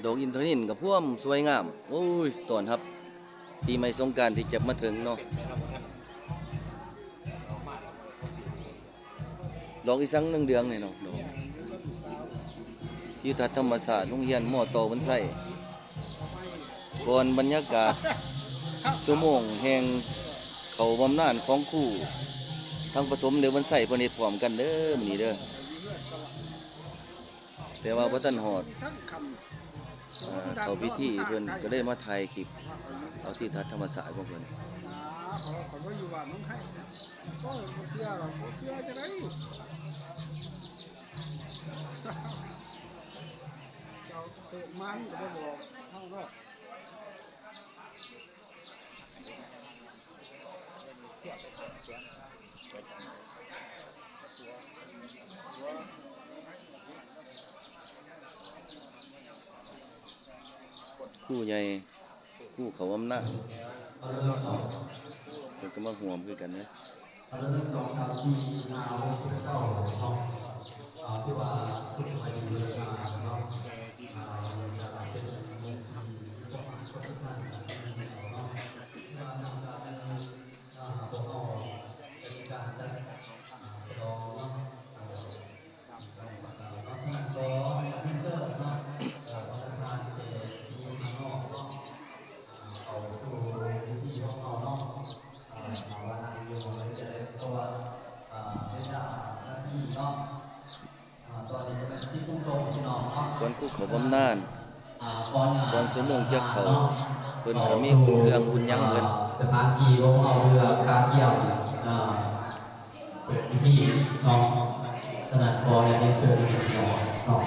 ດອກອິນທະນິນກໍພວມສວຍງາມ ໂອ້ຍ ຕ້ອນຮັບປີໃໝ່ສົງການທີ່ຈະມາເຖິງເນາະ. ດອກອີ່ສັງເດືອງໆນີ້ເນາະ ດອກ ທິວທັດທຳມະຊາດໂຮງຮຽນ ມ.ຕ. ວັນໄຊ ກ່ອນບັນຍາກາດຊົ່ວໂມງແຫ່ງເຂົ້າບຳນານຂອງຄູທັງປະຖົມ ແລະ ວັນໄຊ ເພິ່ນເຮັດພ້ອມກັນເດີ ມື້ນີ້ເດີ. ແຕ່ວ່າບໍ່ທັນຮອດ ອ່າ ເຂົ້າພິທີ ເພິ່ນກໍເລີຍມາຖ່າຍຄລິບເອົາທິວທັດທຳມະຊາດຂອງເພິ່ນ. ຂ້ອຍ ຂ້ອຍບໍ່ຢູ່ບ້ານໜອງໄຮ ໂອ້ຍ ບໍ່ເຊື່ອດອກ ບໍ່ເຊື່ອຈັ່ງໃດ ເຈົ້າເກີດມາມັນກໍບໍ່ບອກເຮົາເນາະ. ຄູໃຫຍ່ ຄູເຂົ້າບຳນານ ເພິ່ນກໍມາຮ່ວມຄືກັນເດ້. ເອົາເດີ ໜຶ່ງ ສອງ ສາມ ສີ່ ຫ້າ ຫົກ ເຈັດ ແປດ ເກົ້າ ເນາະ. ເອົາ ຖືວ່າເປັນໄປດີເລີຍເນາະ ເປັນມື້ທີ່ມີຄວາມສຸກເນາະ ຖືວ່າທາງການ ພວກເຮົາໄດ້ມີການຈັດ ອ່າ ສະດອງເນາະ ເອີ ຂອງພວກເຮົາເນາະ ສະນັ້ນຂໍອະນຸຍາດເຊີນເນາະ ເອີ ບັນດາທ່ານແຂກທີ່ຢູ່ຂ້າງນອກເນາະ ເຂົ້າສູ່ເວທີຂອງເຮົາເນາະ ເອີ ຖ້າວ່ານັ່ງຢູ່ໝ່ອງໃດກໍໄດ້ ເພາະວ່າ ເອີ ເວລາໜ້າທີ່ເນາະ ອ່າ ຕອນນີ້ກໍແມ່ນສິບໂມງຕຣົງ ພີ່ນ້ອງເນາະ ກ່ອນຄູເຂົ້າບຳນານ ອ່າ ກ່ອນຊົ່ວໂມງຈະເຂົ້າ ເພິ່ນກໍມີບຸນເຄື່ອງບຸນຫຍັງເພິ່ນ ອ່າ ສະຖານທີ່ຂອງເຮົາ ເພື່ອກະກຽມ ອ່າ ເປີດພິທີເນາະ ສະນັ້ນຂໍອະນຸຍາດເຊີນພີ່ນ້ອງເນາະ.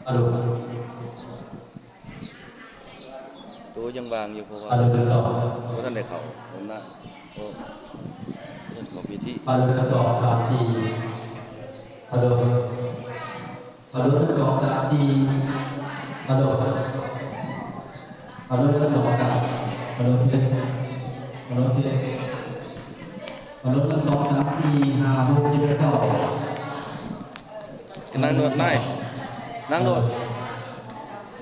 ອາໂດ ໂຕຍັງວ່າງຢູ່ ເພາະວ່າ ອາໂດ ໜຶ່ງ ສອງ ບໍ່ທັນໄດ້ເຂົ້າຫ້ອງນ້ຳ ໂອ້ ຍັງເຂົ້າພິທີ ອາໂດ ໜຶ່ງ ສອງ ສາມ ສີ່ ອາໂດ ອາໂດ ໜຶ່ງ ສອງ ສາມ ສີ່ ອາໂດ ອາໂດ ໜຶ່ງ ສອງ ສາມ ອາໂດ ເທສ ອາໂດ ເທສ ອາໂດ ໜຶ່ງ ສອງ ສາມ ສີ່ ຫ້າ ຫົກ ເຈັດ ແປດ ເກົ້າ ນັ່ງໂດດນາຍ ນັ່ງໂດດ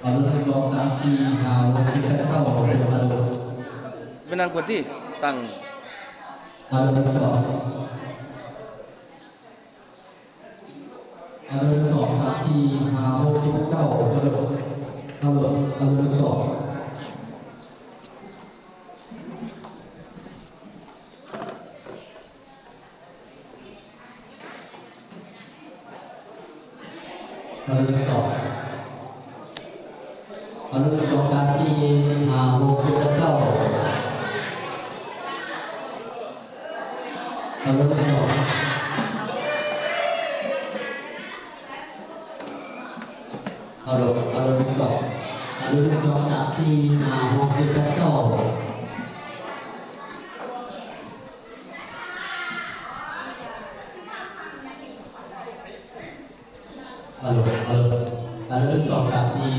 ອາໂດ ໜຶ່ງ ສອງ ສາມ ສີ່ ຫ້າ ຫົກ ເຈັດ ແປດ ເກົ້າ ອາໂດ ໄປນັ່ງພຸ້ນຕິ ຕັ້ງ ອາໂດ ໜຶ່ງ ສອງ ອາໂດ ໜຶ່ງ ສອງ ສາມ ສີ່ ຫ້າ ຫົກ ເຈັດ ແປດ ເກົ້າ ອາໂດ ອາໂດ ອາໂດ ໜຶ່ງ ສອງ ອາໂດ ໜຶ່ງ ສອງ ອາໂດ ໜຶ່ງ ສອງ ສາມ ສີ່ ຫ້າ ຫົກ ເຈັດ ແປດ ເກົ້າ ອາໂດ ໜຶ່ງ ສອງ ອາໂດ ອາໂດ ໜຶ່ງ ສອງ ອາໂດ ໜຶ່ງ ສອງ ສາມ ສີ່ ຫ້າ ຫົກ ເຈັດ ແປດ ເກົ້າ ອາໂດ ອາໂດ ອາໂດ ໜຶ່ງ ສອງ ສາມ ສີ່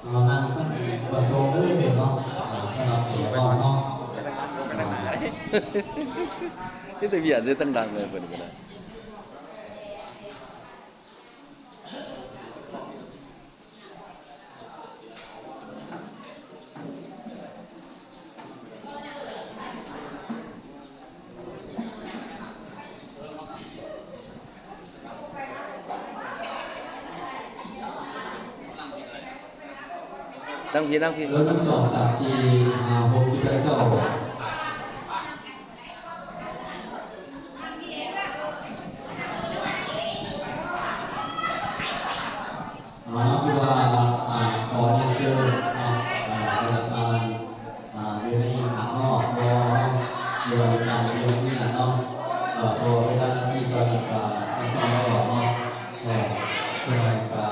ເອົາ ນັ່ງເບິ່ງໂຕເລີຍເນາະ ສຳລັບເສຍກ່ອນເນາະ ມີແຕ່ວຽນໃສ່ຕັ້ງດັງເລີຍເພິ່ນກໍໄດ້. ຕັ້ງພີ້ ຕັ້ງພີ້ ໜຶ່ງ ສອງ ສາມ ສີ່ ຫ້າ ຫົກ ເຈັດ ແປດ ເກົ້າ ເນາະ ຄືວ່າ ອ່າ ຂໍຮຽນເຊີນເນາະ ເອີ ພະນັກງານ ອ່າ ຢູ່ໃນຫ້າງນອກ ບໍ່ເນາະ ຫຼືວ່າຢູ່ຕາມໂຮງຮຽນເນາະ ເອີ ເພາະວ່າເວລາໜ້າທີ່ຕອນນີ້ກໍຍັງຕ້ອງໄດ້ອອກເນາະ ເອີ ເພື່ອໃຫ້ ເອີ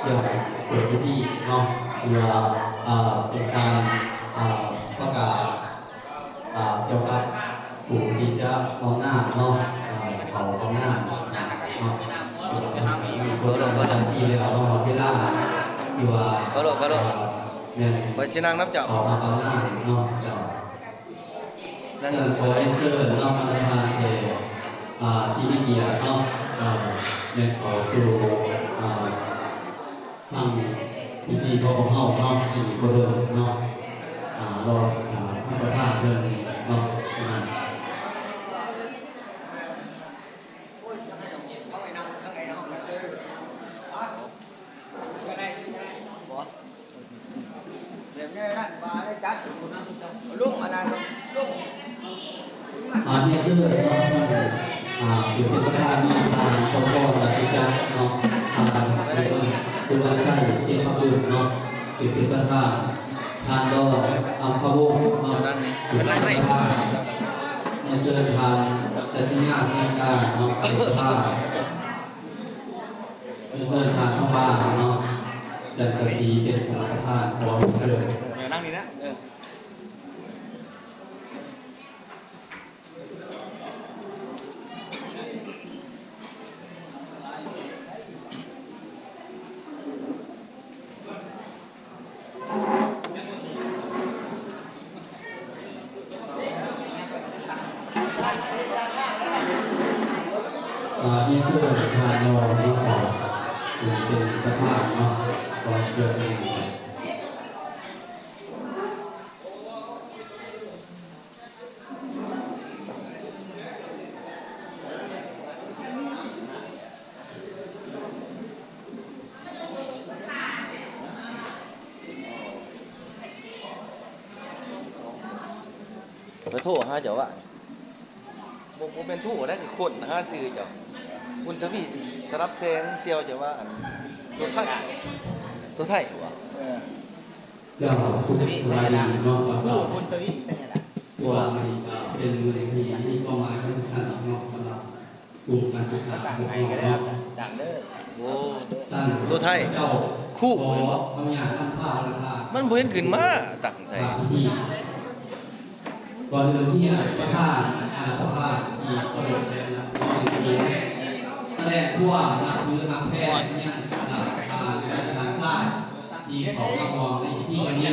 ເລື່ອງເປີດພິທີເນາະ ຫຼືວ່າ ອ່າ ເປັນການ ອ່າ ປະກາດ ອ່າ ກ່ຽວກັບຜູ້ທີ່ຈະຫ້ອງນ້ຳເນາະ ເອີ ເຂົ້າຫ້ອງນ້ຳເນາະ ເອີ ເພິ່ນກໍມີຄົນປະຈຳທີ່ແລ້ວເນາະ ເວລາທີ່ວ່າ ເຂົ້າໂລດ ເຂົ້າໂລດ ເອີ ແມ່ນ ຂ້ອຍຊິນັ່ງນຳເຈົ້າ ເຂົ້າມາປະທານເນາະ ເຈົ້າ. ນັ້ນ ຂໍເອັນເຊີນເນາະ ປະທານແຂກ ອ່າ ທີ່ມີກຽດເນາະ ເອີ ແມ່ນເຂົ້າສູ່ ອ່າ ທາງພິທີຂອງພວກເຮົາເນາະ ທີ່ບໍ່ດົນເນາະ ອ່າ ລໍຖ້າທ່ານປະທານເພິ່ນເນາະ ນັ້ນ. ແບບນີ້ນັ້ນວ່າໄດ້ຈັດຢູ່ນຳ ລຸງອັນນັ້ນ ລຸງ ອ່າ ເນເຊີເນາະ ທ່ານ ອ່າ ເປັນປະທານ ມີທ່ານ ສົມພອນ ລາຊະຈັກເນາະ ທ່ານ ສຸວັນ ສຸວັນໄຊ ເຈນພະກຸນເນາະ ເປັນປະທານ ທ່ານ ດອນ ອັມພະວົງເນາະ ເປັນປະທານ ເນເຊີ ທ່ານ ຈັດສະຍາ ເຊຍກາເນາະ ເປັນປະທານ. ເຊີນທ່ານທອງບານເນາະ ຈັນທະສີ ເປັນປະທານ ຂໍເຊີນ. ເອີ ນັ່ງນີ້ນະ ເອີ. ອ່າ ເນເຊີ ທ່ານ ດອນ ເນາະ ເປັນປະທານເນາະ ຂໍເຊີນ. ຂ້ອຍໂທຫາເຈົ້າວ່າ ບໍ່ ບໍ່ແມ່ນໂທແລ້ວ ຄືຄົ້ນຫາຊື່ເຈົ້າ ບຸນທະວີ ສະຫຼັບແສງ ສ່ຽວເຈົ້າວ່າ ອັນ ໂຕໄທ ໂຕໄທຫວາ? ເອີ ເຈົ້າ ສະບາຍດີເນາະ ເຈົ້າ ບຸນທະວີ ທີ່ວ່າມື້ນີ້ກໍເປັນມື້ທີ່ມີຄວາມໝາຍສຳຄັນເນາະ ສຳລັບ ກຸ່ມການສຶກສາຂອງເຮົາເນາະ ໂອ້ ໂຕໄທ ຄູ ມັນບໍ່ເຫັນຂຶ້ນມາຕັ້ງໃສ. ກ່ອນອື່ນທີ່ປະທານ ອາ ປະທານທີ່ເຄົາລົບ ແລະ ນັບຖື ສະແດງຄວາມນັບຖືຮັກແພງມາຍັງທ່ານ ທ່ານຊາຍ ທີ່ເຂົ້າມາຮ່ວມໃນພິທີຄັ້ງນີ້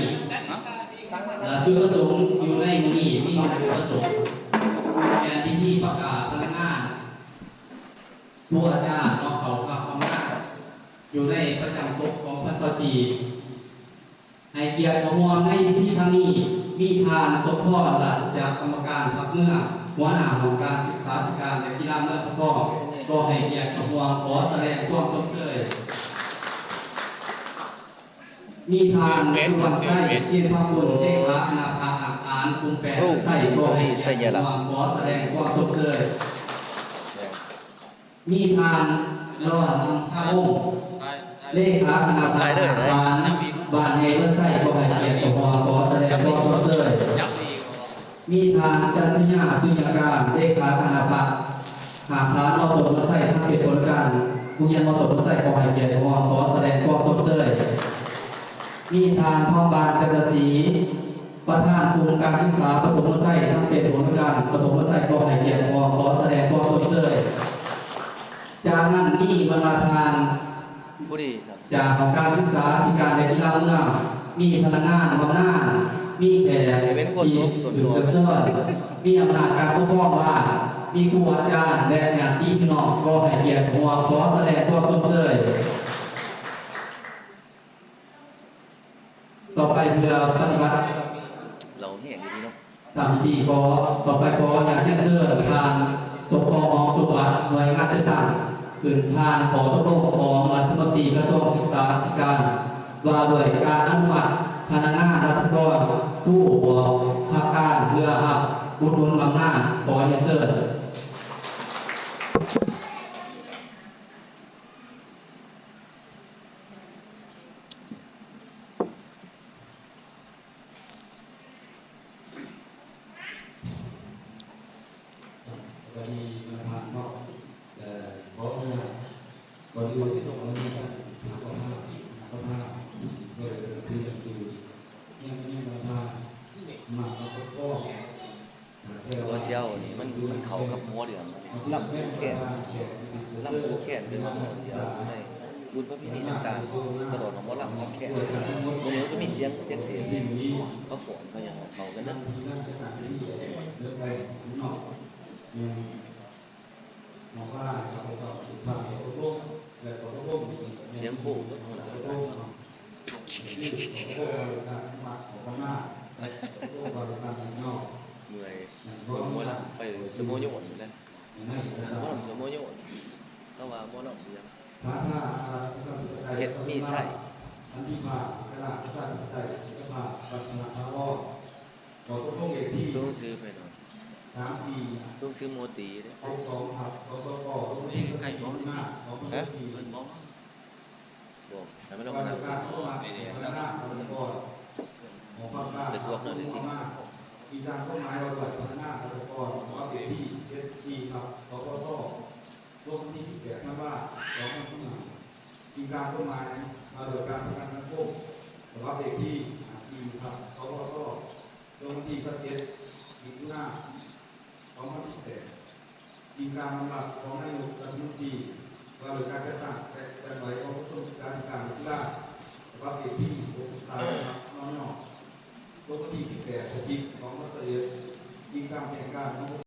ແລະ ຈຸດປະສົງຢູ່ໃນມື້ນີ້ມີໜຶ່ງຈຸດປະສົງ ແມ່ນພິທີປະກາດພະນັກງານ ຄູອາຈານເນາະ ເຂົ້າຮັບບຳນານຢູ່ໃນປະຈຳສົບສອງພັນຊາວສີ່ ໃຫ້ກຽດເຂົ້າຮ່ວມໃນພິທີຄັ້ງນີ້ ມີທ່ານ ສົມພອນ ລາຊະຈັກ ກຳມະການພັກເມືອງ ຫົວໜ້າຫ້ອງການສຶກສາທິການ ແລະ ກິລາເມືອງພະທອງ ກໍໃຫ້ກຽດເຂົ້າຮ່ວມ ຂໍສະແດງຄວາມຊົມເຊີຍ. ມີທ່ານ ສຸວັນໄຊ ເຈນພະກຸນ ເລຂາຄະນະພັກອາຄານກຸ່ມແປດ ໄຊ ກໍໃຫ້ກຽດຮ່ວມ ຂໍສະແດງຄວາມຊົມເຊີຍ. ມີທ່ານ ດອນ ອັມພະວົງ ເລຂາຄະນະພັກອາຄານບ້ານໃຫຍ່ເມືອງໄຊ ກໍໃຫ້ກຽດເຂົ້າຮ່ວມ ຂໍສະແດງຄວາມຊົມເຊີຍ. ມີທ່ານ ຈັນຊະຍາ ສຸຍາການ ເລຂາຄະນະພັກອາຄານ ມ.ຕົ້ນເມືອງໄຊ ທັງເປັນຜົນການໂຮງຮຽນ ມ.ຕົ້ນເມືອງໄຊ ຂໍໃຫ້ກຽດຮ່ວມ ຂໍສະແດງຄວາມຊົມເຊີຍ. ມີທ່ານ ທອງບານ ຈັນທະສີ ປະທານກຸ່ມການສຶກສາປະຖົມເມືອງໄຊ ທັງເປັນຜົນການປະຖົມເມືອງໄຊ ຂໍໃຫ້ກຽດຮ່ວມ ຂໍສະແດງຄວາມຊົມເຊີຍ. ຈາກນັ້ນມີບັນດາທ່ານ ຜູ້ດີ ຈາກຫ້ອງການສຶກສາທິການ ແລະ ກິລາເມືອງ, ມີພະນັກງານບຳນານ, ມີແຂກທີ່ຖືກເຊີນ, ມີອຳນາດການປົກຄອງບ້ານ, ມີຄູອາຈານ ແລະ ຍາດຕິພີ່ນ້ອງ ຂໍໃຫ້ກຽດຮ່ວມ ຂໍສະແດງຄວາມຊົມເຊີຍ. ຕໍ່ໄປເພື່ອປະຕິບັດ ເຮົາແຮງຢູ່ນີ້ເນາະ ຕາມພິທີ ຂໍ ຕໍ່ໄປຂໍອະນຸຍາດຮຽນເຊີນທ່ານ ສົມປອງ ຫອມສົມບັດ ໜ່ວຍງານຈັດຕັ້ງ ຂຶ້ນຜ່ານຂໍ້ຕົກລົງຂອງລັດຖະມົນຕີກະຊວງສຶກສາທິການ ວ່າດ້ວຍການອະນຸມັດພະນັກງານລັດຖະກອນຄູບວກພັກການ ເພື່ອຮັບອຸດໜູນບຳນານ. ຂໍຮຽນເຊີນ. ສະບາຍດີທ່ານເນາະ ແລະ ຂໍອະນຸຍາດ ກ່ອນອື່ນຂໍອະນຸຍາດທ່ານປະທານ ທ່ານປະທານທີ່ເຄີາລົບນັບຖືຢ່າງສູງ ຍັງ ຍັງປະທານມາປະກອບ ເສື້ອເສີ່ຍວນີ້ ມັນ ມັນເຂົ້າກັບຫົວເລື່ອງ ລຳປູແຄນ ລຳປູແຄນ ເປັນຫົວເສື້ອຢູ່ໃນ ບຸນປະເພນີຕ່າງໆ ຕະຫຼອດຮອດໝໍລຳລຳແຄນ. ມື້ນີ້ມັນກໍມີສຽງ ສຽງເສນເດ້ ເຂົາຟ້ອນເຂົາຫຍັງເຂົ້າກັນເດີ. ສຽງໂຄ ເມື່ອຍ ເບິ່ງໝໍລຳໄປສະໂມຍອນນະ. ໝໍລຳສະໂມຍອນ ເຂົາວ່າໝໍລຳອີ່ຫຍັງ ເຮັດມີໄຊ. ຕົວໜັງສືໄປເນາະ ຕົວໜັງສືໂມຕີເດ້. ໃກ້ບໍ່? ເພິ່ນບໍ່ ບໍ່ ໃຫ້ມັນລົງມານຳ. ໄປກວດເນາະ ເດ ຕິດ ອີງຕາມກົດໝາຍວ່າດ້ວຍພັດທະນາລັດຖະກອນ ສະບັບເລກທີ ເຈັດສິບສີ່ ທັບ ສປຊ ລົງວັນທີ ສິບແປດ ທັນວາ ສອງພັນສິບຫ້າ ອີງຕາມກົດໝາຍວ່າດ້ວຍການປະກັນສັງຄົມ ສະບັບເລກທີ ຫ້າສິບສີ່ ທັບ ສປຊ ລົງວັນທີ ຊາວເຈັດ ມິຖຸນາ ສອງພັນສິບແປດ ອີງຕາມອຳນາດຂອງນາຍົກລັດຖະມົນຕີ ວ່າດ້ວຍການຈັດຕັ້ງ ແລະ ເຄື່ອນໄຫວຂອງກະຊວງສຶກສາທິການ ແລະ ກິລາ ສະບັບເລກທີ ຫົກສິບສາມ ທັບ ນນ ລົງວັນທີ ສິບແປດ ພະຈິກ ສອງພັນຊາວເອັດ ອີງຕາມແຈ້ງການຂອງ